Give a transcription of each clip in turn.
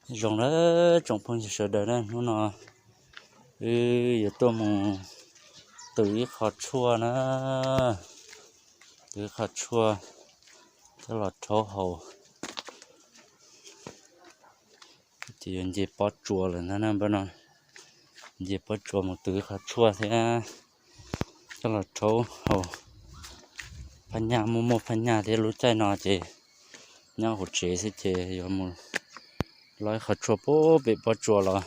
Zoo na, tsoom phooj ywg sawv daws na, hnub no wb yuav tuaj mus tws ib qho tshuaj na, tws ib qho tshuaj coj los rhaub haus. Ces yuav nce pob tsuas lawm ntag na, npaj no nce pob tsuas mus tws ib qho tshuaj thiab coj los rhaub haus. Phaj nyaj muaj muaj phaj nyaj thiab, lub caij no ces nyob hauv tsev xwb ces yuav mus lob ib qho tshuaj puag pem pob tsuas los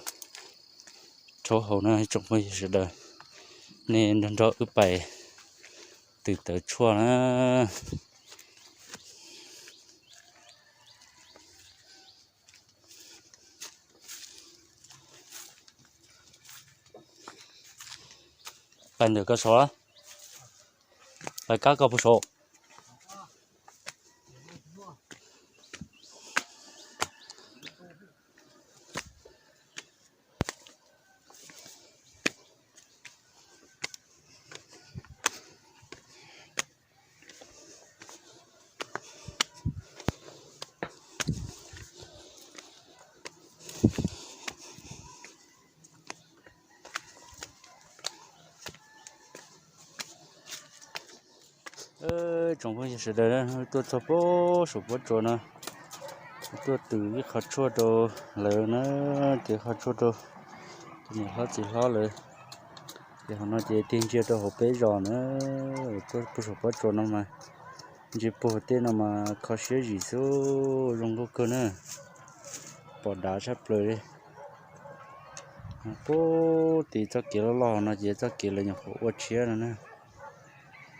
rhaub haus na tsoom phooj ywg sawv daws. Nej nrog nrog wb pais tws tawv tshuaj na. Pais ntawm koj saud, pais kab koj puag saud. Tsoom phooj ywg sawv daws, tuaj txog puag saum pob tsuas no, tuaj tws ib qho tshuaj rau lawv na, tws qho tshuaj rau tus niam hlob txiv hlob lawv. Ces hauv no ces tig ntsia rau hauv peb zos na, tuaj puag saum pob tsuas no mas ntsia puag tej no mas kho siab zim xwb, zoo nkauj kawg na, pom dav tshaj plaws li. Puag tim txoj kev loj loj no ces txoj kev lawv nyuam qhuav ua tshiab no na,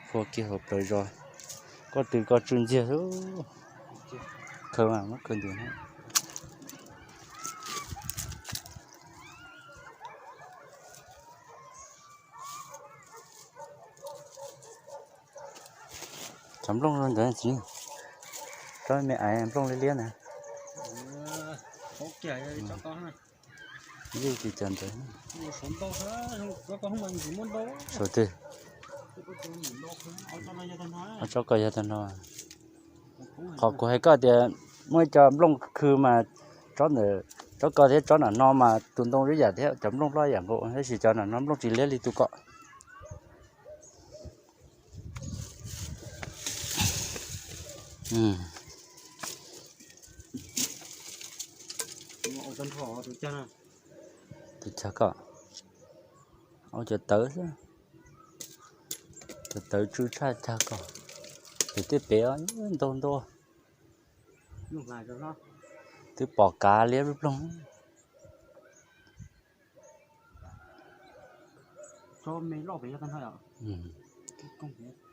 puag kiag hauv plawv zos. Koj tws koj tsw ntxiag xwb, khaws mas muab khaws ntiav na. Cov nplooj ntawd txiv, cov me aiv nplooj liab liab ntawd. Yeej tsis cov ntawd. Saum twg? Tsob ko yog tag no. Qhov kuv hais koj tias muaj ib co nplooj khw mas tsob ntawm, tsob ko thiab tsob nram no mas tus ntoo ib yam thiab, cov nplooj loj ib yam nkaus, tab sis cov nram no nplooj tsis liab li tus ko. Tus cag ko, ua cov tawv xwb, cov tawv tsw tshaj cag ko. Ces tej pem ntau ntau, twb pom kav liab ploog.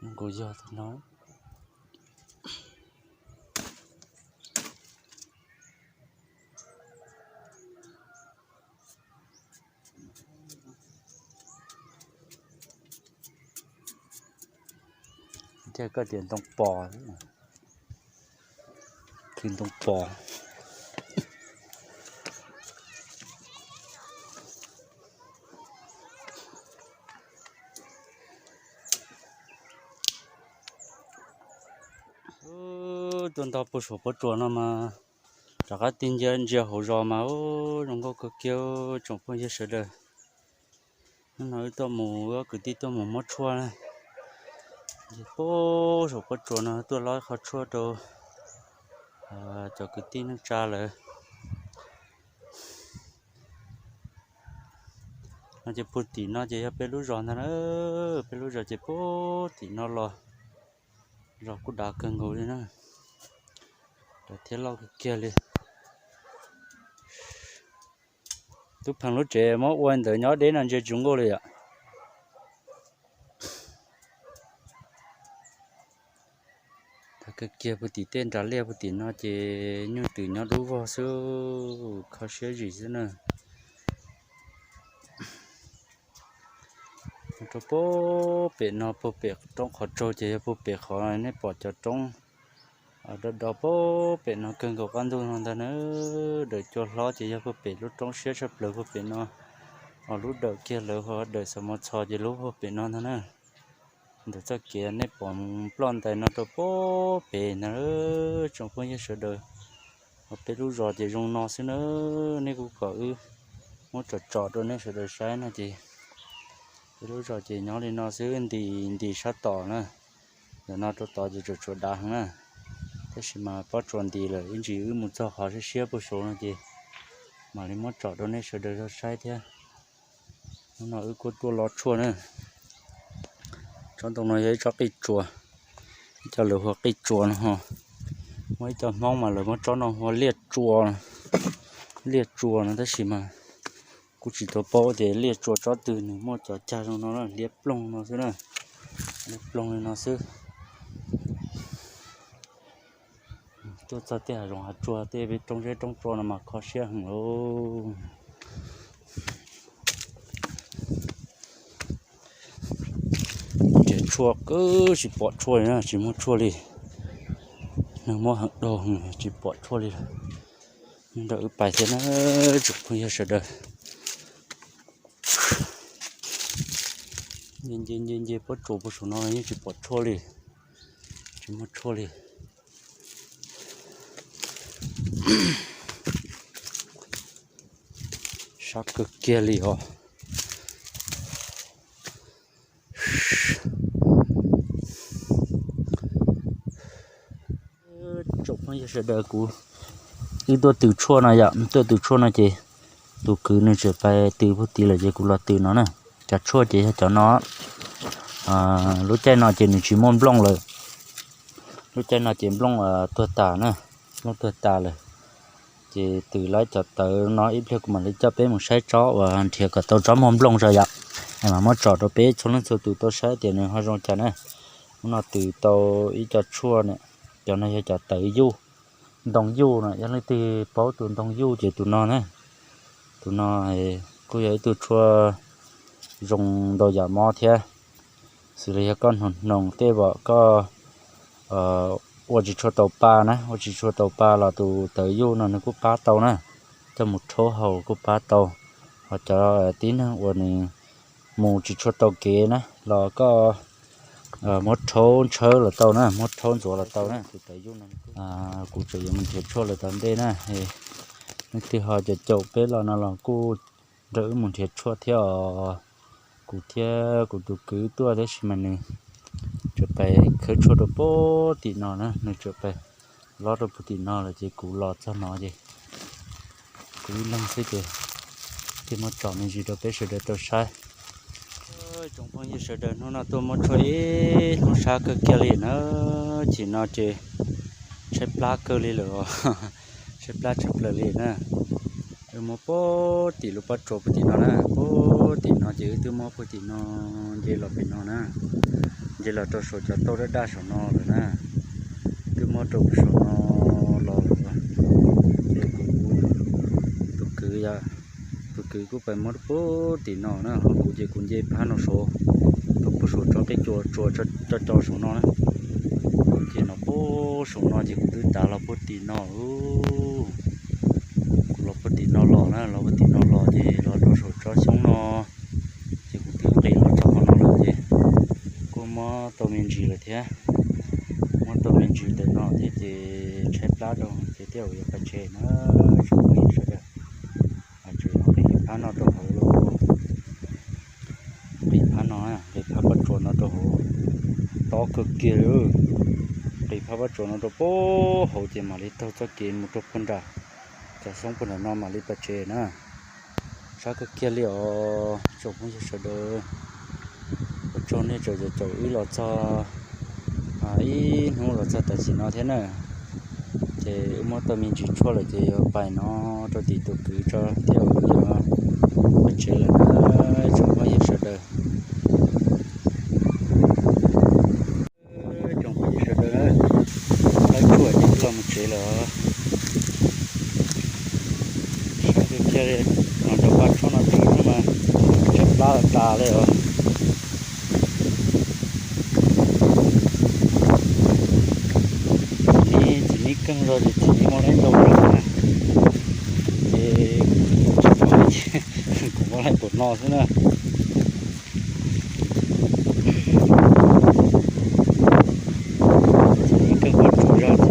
Nkaus yog tag no. Thiab koj tias ntoo pos, khw ntoo pos. Tuaj ntog puag saum pob tsuas no mas rov qab tig ntsia hauv zos mas ub, zoo nkauj kawg kiag tsoom phooj ywg sawv daws. Hnub no wb tuaj mus, wb ob kwv tij tuaj mus muab tshuaj na. Ces puag saum pob tsuas no tuaj lob ib qho tshuaj rau cov kwv tij neej tsa lawm. No ces puag tim no ces yog peb lub zos ntag na, peb lub zos ces puag tim no los, zos kuj dav kawg nkaus li na, dav thiab loj kawg kiag li. Tub Pheej lub tsev muab ua ntawd nyob deb no ntsia tsis zoo nkauj li yom. Tag kawg kiag puag tim tej nras liaj puag tim no ces nyuj twm nyob dub vog xwb, kho siab zim xwb na. Rau puag pem no puag pem roob qhov tsaug ces yog puag pem qhov nej pom cov roob do do puag pem no kawg nkaus qab ntuj no ntag na. Dawm cua hlob ces yog puag pem lub roob siab tshaj plaws puag pem no. Ho lub dawm kiag lawv ho dawm xav mos txhos ces lub puag pem no ntag na. Ntawm txoj kev nej pom ploj ntais no rau puag pem ntag, tsoom phooj ywg sawv daws. Peb lub zos ces zoo no xwb na, nej kuj kom wb muab tsom tsom rau nej sawv daws saib no ces peb lub zos ces nyob li no xwb, nti nti sab tom na. Ntawm no rau tod ces tseem tshuav dav heev na, tab sis mas pob tsuas nti lawm, ib ntsis wb mus txog qhov siab siab puag saud no ces mam li muab tsom rau nej sawv daws saib thiab. Hnub no wb kuj tuaj lov tshuaj na. Tsob ntoo no yog ib tsob qij tsuas, ib co lawv hu qij tsuas no ho, muaj ib co Hmoob mas lawv muab tsob no hu liaj tsua, liaj tsua no tab sis mas kuj tsis tau paub tias liaj tsua tsob twg, nws muaj cov cag zoo no na, liab ploog no xwb na, liab ploog li no xwb. Tuaj txog tej hav zoov hav tsuag tej peb roob zeb roob tsua no mas kho siab heev lauj. Nrhiav tshuaj kawg tsis pom tshuaj li na, tsis muaj tshuaj li. Neeg muab heev dhau heev tsis pom tshuaj li lawm. Nyob nrog wb pais thiab na tsoom phooj ywg sawv daws. Nce nce nce nce pob tsuas puag saum no yeej tsis pom tshuaj li, tsis muaj tshuaj li. Sab kawg kiag li os. Tsoom phooj ywg sawv daws, kuv wb tuaj tws tshuaj no yom, tuaj tws tshuaj no ces tus kwv nws tseem pais tws puag tid lawm ces kuv los tws no na. Cov tshuaj ces yog cov no. Lub caij no ces nws tsis muaj nplooj lawm. Lub caij no ces nplooj tuag tas na, nplooj tuag tas lawm. Ces tws lawv cov tawv no ib pliag kuv mam li coj peb mus saib tsob uas nrhiav kom tau tsob muaj nplooj tso yom, es mam muab tsom rau peb txhua leej txhua tus tau saib tias nws ho zoo cas na. Hnub no tws tau ib co tshuaj na, cov no yog cov tawv yuj, ntoo yuj no, yog leej twg paub tus ntoo yuj ces tus no na. Tus no kuj yog ib tug tshuaj zoo ntau yam mob thiab. Xws li yog koj hnoos hnoos tej pom koj ua tsis tshua tau pa na, ua tsis tshua tau pa los tus tawv yuj no nws kuj pab tau na. Coj mus rhaub haus kuj pab tau. Ho cov tib neeg uas nws mus tsis tshua tau kev na los koj muab rhaub ntshawb los tau na, muab rhaub ntxuav los tau na. Tus tawv yuj no kuv tseem yuav mus nrhiav tshuaj lawm tom ntej na. Leej twg ho caum caum peb los no los kuj nrog wb mus nrhiav tshuaj thiab os. Kuv thiab kuv tus kwv tuaj tab sis mas nws tseem pais khawb tshuaj rau puag tim no na, nws tseem pais lob rau puag tim no lawm ces kuv los txog no ces kuv ib leeg xwb ces thiaj muab tsom me ntsis rau peb sawv daws tau saib. Tsoom phooj ywg sawv daws, hnub no tuaj muab tshuaj ib hnub sab kawg kiag li na, chim no ces tshaib plab kawg li lawm, tshaib plab tshaj plaws li na. Wb muab puag tim lub pob tsuas puag tim no na, puag tim no ces wb twb muab puag tim no nce los pem no na, nce los rau saum cov tauj daj daj saum no lawm na, twb muab rau puag saum no los lawm. Ces kuv tus kwv, tus kwv kuj pais muab puag tim no na, ho kuv ces kuv nce phab no saud, rau puag saum tsob qij tsuas tso tso saum no na. Ces no puag saum no ces kuv twb tav los puag tim no, kuv los puag tim no los na, los puag tim no los ces los rau saum tsob xyoob no, ces kuv twb nqis los txog qhov no lawm ces kuj muab tau me ntsis lawm thiab. Muab tau me ntsis ntawm no thiab ces tshaib plab rau ces thiaj yuav pais tsev na. Tsoom phooj ywg sawv daws, tseem nqis phab no rau hauv lauj. Nqis phab no, nqis phab pob tsuas no rau hauv, tob kawg kiag li. Nqis phab pob tsuas no rau puag hauv ces mam li taug txoj kev mus rau puag nram cov xyoob puag nram no mam li pais tsev na. Sab kawg kiag li os tsoom phooj ywg sawv daws. Ua tsaug nej tseem caum wb los txog ib hnub los txog tam sim no thiab na. Ces wb muab tau me ntsis tshuaj lawm ces yuav pais no rau tim tus kwv tso thiab yuav pais tsev lawm na tsoom phooj ywg sawv daws. Tsoom phooj ywg sawv daws, tau tshuaj ces los mus tsev lawm. Sab kawg kiag li, los rau pab tshuaj no tso mas tshaib plab tas li os. Txiv neb, txiv neb keej zog ces txiv neb muab laib ntau zog na, ces kuv muab laib tuam no xwb na. Txiv neb keej pob tsuas zog,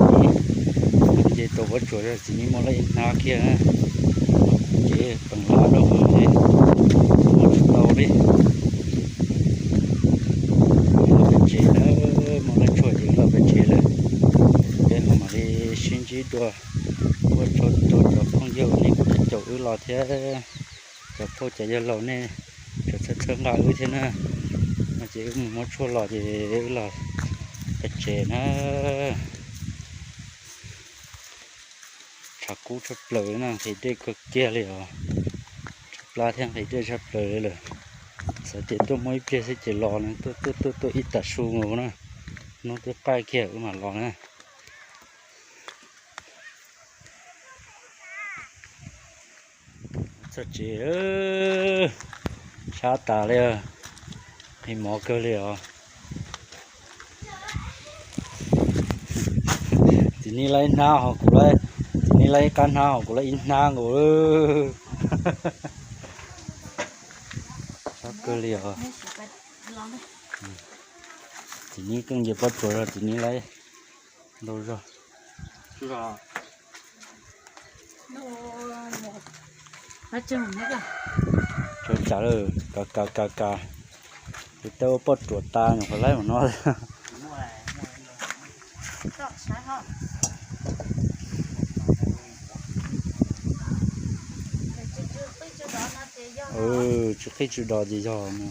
txiv neb nce tau pob tsuas. Txiv Nib muab lawv ib hnab kiag na, ces peem lab rau hauv ces muab tsis tau li. Los pem tsev na, muaj lab tshuaj ces los pem tsev lawm. Peb ho mam li sib ntsib dua, ua tsaug rau cov phooj ywg nej kuj caum wb los thiab. Cov phooj cov yawg laus nej tseem txhawb txhawb nqa wb thiab na. No ces wb mus muab tshuaj los ces wb los pem tsev na. Tshav kub tshaj plaws na, nqhis dej kawg kiag li os. Tshav plab thiab nqhis dej tshaj plaws li lawm. Xav tias tuaj muaj ib pliag xwb ces los no, tuaj tuaj tuaj tuaj ib tag su nkaus na. Hnub twb qaij kiag wb mam los na. Txog tsev, sab tas li, nqhis mov kawg li os. Txiv Nib laib ib hnab ho kuv, Txiv Nib laib ib qab hnab ho kuv laib ib hnab nkaus. Sab kawg li os. Txiv Nib keej nce pob tsuas zog, Txiv Nib laib ntau zog. Tsav tsav lawm, kav kav kav kav. Tus tau ua poj ruam tas nyuam qhuav laib mus no. Tsis qij tsis dos ces yog no.